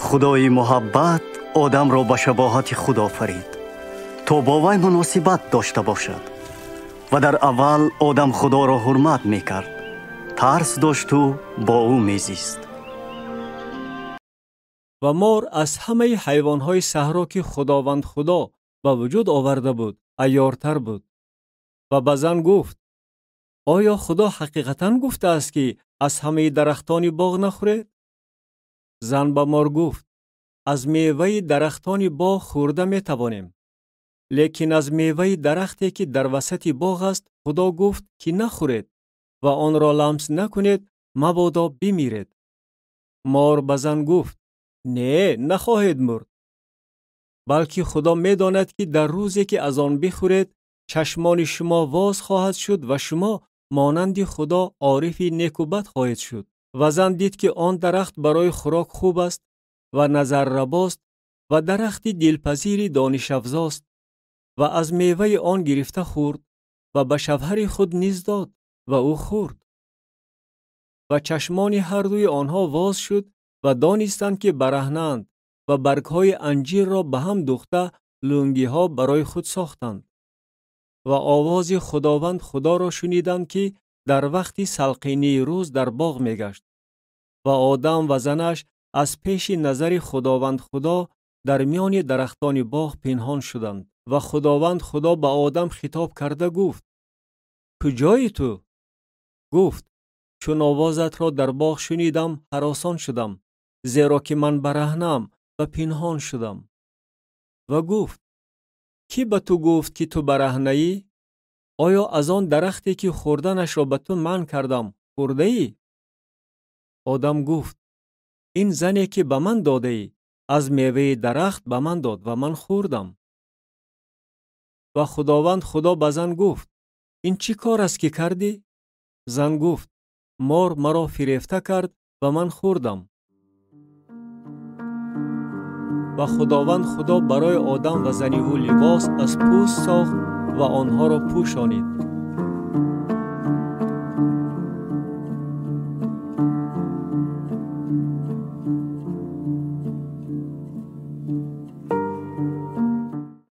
Худои муҳаббат одамро ба шабоҳати худ офарид, то бо вай муносибат дошта бошад. Ва дар аввал одам Худоро ҳурмат мекард, тарс дошту бо ӯ мезист. Ва мор аз ҳамаи ҳайвонҳои саҳро, ки Худованд Худо ба вуҷуд оварда буд, айёртар буд. Ва ба зан гуфт: оё Худо ҳақиқатан гуфтааст, ки аз ҳамаи дарахтони боғ нахӯред? Зан ба мор гуфт: аз меваи дарахтони боғ хӯрда метавонем, лекин аз меваи дарахте, ки дар васати боғ аст, Худо гуфт, ки нахӯред ва онро ламс накунед, мабодо бимиред. Мор ба зан гуфт: не, нахоҳед мурд, балки Худо медонад, ки дар рӯзе, ки аз он бихӯред, чашмони шумо воз хоҳад шуд ва шумо монанди Худо орифи неку бад хоҳед шуд. Ва зан дид, ки он дарахт барои хӯрок хуб аст ва назаррабост ва дарахти дилпазири донишафзост, ва аз меваи он гирифта хӯрд ва ба шавҳари худ низ дод ва ӯ хӯрд. Ва чашмони ҳардуи онҳо воз шуд ва донистанд, ки бараҳнаанд, ва баргҳои анҷирро ба ҳам духта лунгиҳо барои худ сохтанд. Ва овози Худованд Худоро шуниданд, ки дар вақти салқинии рӯз дар боғ мегашт. Ва одам ва занаш аз пеши назари Худованд Худо дар миёни дарахтони боғ пинҳон шуданд. Ва Худованд Худо ба одам хитоб карда гуфт: куҷои ту? Гуфт: чун овозатро дар боғ шунидам, ҳаросон шудам, зеро ки ман бараҳнаам ва пинҳон шудам. Ва гуфт: кӣ ба ту гуфт, ки ту бараҳнаӣ? Оё аз он дарахте, ки хӯрданашро ба ту манъ кардам, хӯрдаӣ? Одам гуфт: ин зане, ки ба ман додаӣ, аз меваи дарахт ба ман дод ва ман хӯрдам. Ва Худованд Худо ба зан гуфт: ин чӣ кор аст, ки кардӣ? Зан гуфт: мор маро фирефта кард ва ман хӯрдам. Ва Худованд Худо барои одам ва зани ӯ либос аз пӯст сохт ва онҳоро пӯшонид.